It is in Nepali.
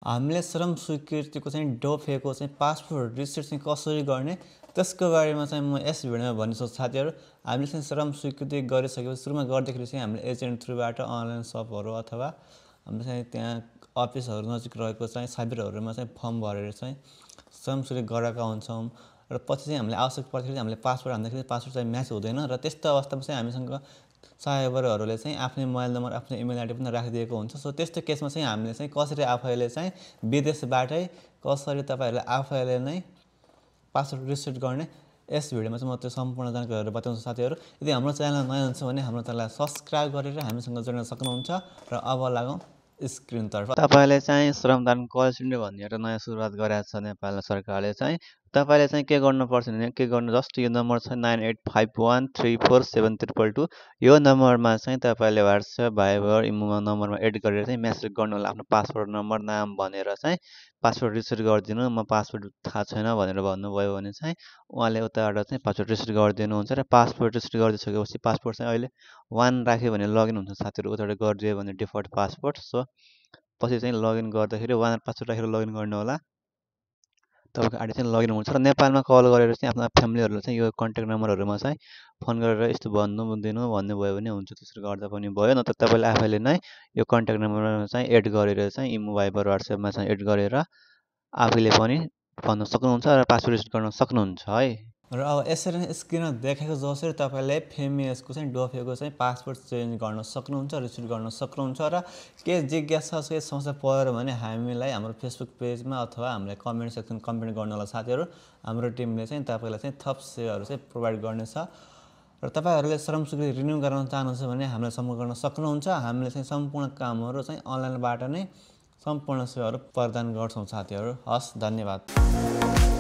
हामीले श्रम स्वीकृतिको चाहिँ डोफेको चाहिँ पासपोर्ट रिसेट चाहिँ कसरी गर्ने त्यसको बारेमा चाहिँ म यस भिडियोमा भन्छु साथीहरू। हामीले चाहिँ श्रम स्वीकृति गरिसकेपछि सुरुमा गर्दाखेरि चाहिँ हामीले एजेन्ट थ्रुबाट अनलाइन सपहरू अथवा हामीले चाहिँ त्यहाँ अफिसहरू नजिक रहेको चाहिँ साइबरहरूमा चाहिँ फर्म भरेर चाहिँ श्रम स्वीकृति गरेका हुन्छौँ र पछि चाहिँ हामीले आवश्यक पर्दाखेरि हामीले पासपोर्ट हाल्दाखेरि पासपोर्ट चाहिँ म्याच हुँदैन र त्यस्तो अवस्थामा चाहिँ हामीसँग साइबरहरूले चाहिँ आफ्नै मोबाइल नम्बर आफ्नो इमेल आइडी पनि राखिदिएको हुन्छ। सो त्यस्तो केसमा चाहिँ हामीले चाहिँ कसरी आफैले चाहिँ विदेशबाटै कसरी तपाईँहरूले आफैले नै पासवर्ड रिसेट गर्ने यस भिडियोमा चाहिँ म त्यो सम्पूर्ण जानकारीहरू बताउँछु साथीहरू। यदि हाम्रो च्यानल नयाँ हुन्छ भने हाम्रो च्यानललाई सब्सक्राइब गरेर हामीसँग जोड्न सक्नुहुन्छ र अब लागौँ स्क्रिनतर्फ। तपाईँले चाहिँ श्रमदान कल सेन्टर भन्ने एउटा नयाँ सुरुवात गरेको छ नेपाल सरकारले चाहिँ। तपाईँले चाहिँ के गर्नुपर्छ भने के गर्नु जस्ट यो नम्बर छ 9851347222 यो नम्बरमा चाहिँ तपाईँले व्हाट्सएप भाइबर इमोमा नम्बरमा एड गरेर चाहिँ मेसेज गर्नु होला आफ्नो पासपोर्ट नम्बर नाम भनेर चाहिँ पासपोर्ट रिसेट गरिदिनु। म पासपोर्ट थाहा छैन भनेर भन्नुभयो भने चाहिँ उहाँले उताबाट चाहिँ पासपोर्ट रिसेट गरिदिनुहुन्छ र पासपोर्ट रिसेट गरिदिसकेपछि पासपोर्ट चाहिँ अहिले 1 राख्यो भने लगइन हुन्छ साथीहरू। उताबाट गरिदियो भने डिफल्ट पासपोर्ट। सो पछि चाहिँ लगइन गर्दाखेरि 1 पासवर्ड राखेर लगइन गर्नु होला। तपाईँको आइडी चाहिँ लगइन हुन्छ र नेपालमा कल गरेर चाहिँ आफ्नो फ्यामिलीहरूलाई चाहिँ यो कन्ट्याक्ट नम्बरहरूमा चाहिँ फोन गरेर यस्तो भन्नुभयो भने हुन्छ। त्यसरी गर्दा पनि भयो, नत्र तपाईँले आफैले नै यो कन्ट्याक्ट नम्बरमा चाहिँ एड गरेर चाहिँ इमो भाइबर वाट्सएपमा चाहिँ एड गरेर आफैले पनि भन्न सक्नुहुन्छ र पासवर्ड रिसेट गर्न सक्नुहुन्छ है। र अब यसरी नै स्क्रिनमा देखेको जसरी तपाईँले फेमिएसको चाहिँ डोफेको चाहिँ पासपोर्ट चेन्ज गर्न सक्नुहुन्छ, रिसिभ गर्न सक्नुहुन्छ। र के जिज्ञासा के समस्या पऱ्यो भने हामीलाई हाम्रो फेसबुक पेजमा अथवा हामीले कमेन्ट सेक्सन कमेन्ट गर्नु होला साथीहरू। हाम्रो टिमले चाहिँ तपाईँलाई चाहिँ थप सेवाहरू चाहिँ प्रोभाइड गर्नेछ। र तपाईँहरूले श्रम स्वीकृति रिन्यू गर्न चाहनुहुन्छ भने हामीलाई सम्पर्क गर्न सक्नुहुन्छ। हामीले चाहिँ सम्पूर्ण कामहरू चाहिँ अनलाइनबाट नै सम्पूर्ण सेवाहरू प्रदान गर्छौँ साथीहरू। हस्, धन्यवाद।